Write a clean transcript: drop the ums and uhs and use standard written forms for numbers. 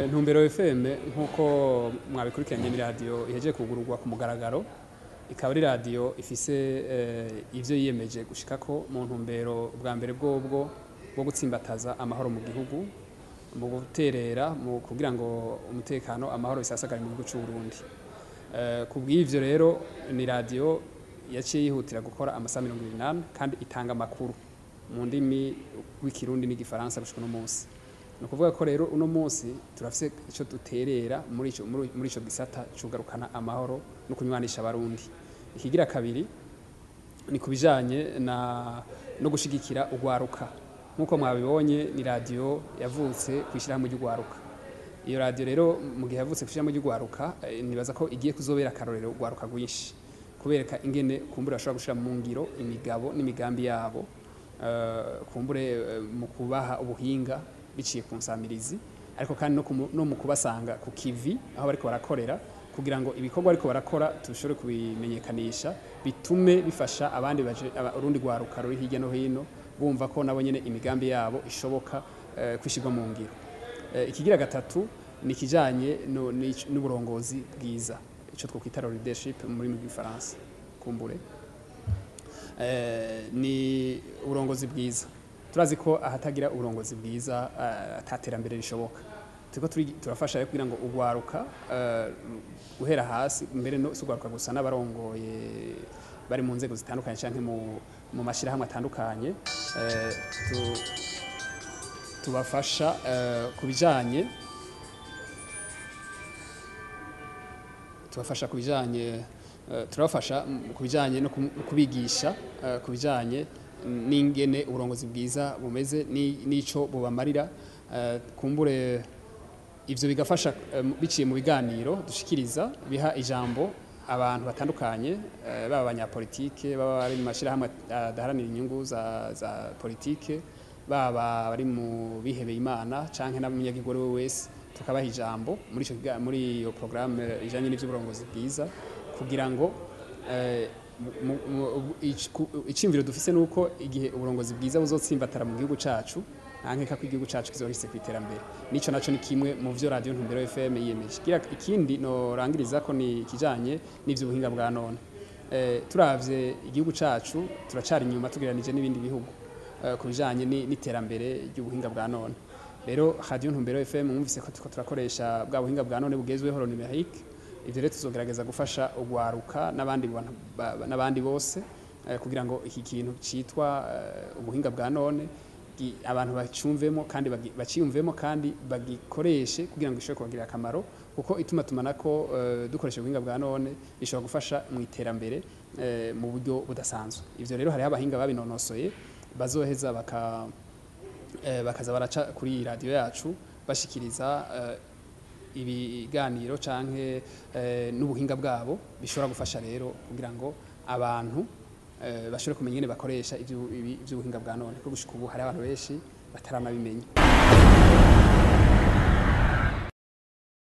Ntumbero FM, nk'uko mwabikurikiranye, ni radiyo ihejeje kugururwa ku mugaragaro, ikaba ari radiyo ifise ivyo yiyemeje gushikako mu ntumbero bwa mbere bwobwo bwo gutsimbataza amahoro mu gihugu, mu guterera mu kugira ngo umutekano, amahoro bisasagare mu gihugu c'u Burundi. Ku bw'ivyo rero, ni radiyo yaciye yihutira gukora amasaha 24 kandi itanga amakuru mu ndimi rw'Ikirundi n'Igifaransa gushika uno munsi. Ni ukuvuga ko rero uno munsi turafise ico duterera muri ico gisata cugarukana amahoro no kunywanisha Abarundi. Ikigira kabiri ni ku bijanye na no gushigikira ugwaruka. Nk'uko mwabibonye, ni radiyo yavutse kw'ishirahamwe ry'ugwaruka. Iyo radiyo rero, mu gihe yavutse kw'ishirahamwe ry'ugwaruka, nibaza ko igiye kuzobera akarorero ugwaruka rwinshi, kubereka ingene kumbure bashobora gushira mu ngiro imigabo n'imigambi yabo, kumbure mu kubaha ubuhinga biciye ku nsamirizi, ariko kandi no mu kubasanga ku kivi aho bariko barakorera, kugira ngo ibikorwa ariko barakora tushobore kubimenyekanisha, bitume bifasha abandi urundi rwaruka ruri hirya no hino bumva ko nabo nyene imigambi yabo ishoboka kwishirwa mu ngiro. Ikigira gatatu ni ikijanye n'uburongozi bwiza, ico twokwita leadership mu rurimi rw'Igifaransa. Kumbure ni uburongozi bwiza. Turazi ko ahatagira uburongozi bwiza ataterambere rishoboka. Turiko turafasha rero kugira ngo ugwaruka guhera hasi, mbere no si ugwaruka gusa, n'abarongoye bari mu nzego zitandukanye canke mu mashirahamwe atandukanye, tubafasha ku bijanye tubafasha ku bijanye turabafasha ku bijanye no kubigisha ku bijanye n'ingene uburongozi bwiza bumeze n'ico bubamarira. Kumbure ivyo bigafasha biciye mu biganiro dushikiriza, biha ijambo abantu batandukanye, baba abanyapolitike, baba bari mu mashirahamwe adaharanira inyungu za politike, baba bari mu bihebeye Imana canke n'abanyagihugu we wese, tukabaha ijambo muri iyo programme ijanye n'ivy'uburongozi bwiza, kugira ngo iciyumviro dufise nuko igihe uburongozi bwiza buzotsimbatara mu gihugu cacu, nta nkeka ko igihugu cacu kizohise ku iterambere. Nico naco ni kimwe mu vyo Radio Ntumbero FM yiyemeje. Ikindi norangiriza ko ni ikijanye n'ivy'ubuhinga bwa none. Turavye igihugu cacu, turacari inyuma tugereranije n'ibindi bihugu ku bijanye n'iterambere ry'ubuhinga bwa none. Rero Radio Ntumbero FM, mwumvise ko turiko turakoresha bwa buhinga bwa none bugezweho, numérique. Ivyo rero tuzogerageza gufasha ugwaruka n'abandi bantu n'abandi bose kugira ngo iki kintu citwa ubuhinga bwa none abantu bacumvemo kandi baciyumvemo kandi bagikoreshe, kugira ngo gishobore kubagirira akamaro, kuko itumatumanako dukoresha ubuhinga bwa none rishobora gufasha mu iterambere mu buryo budasanzwe. Ivyo rero hariho abahinga babinonosoye bazoheza bakaza baraca kuri radiyo yacu bashikiriza ibiganiro canke n'ubuhinga bwabo bishobora gufasha rero kugira ngo abantu bashobore kumenya ingene bakoresha ivy'ubuhinga bwa none, kuko gushika ubu hari abantu benshi bataranabimenya.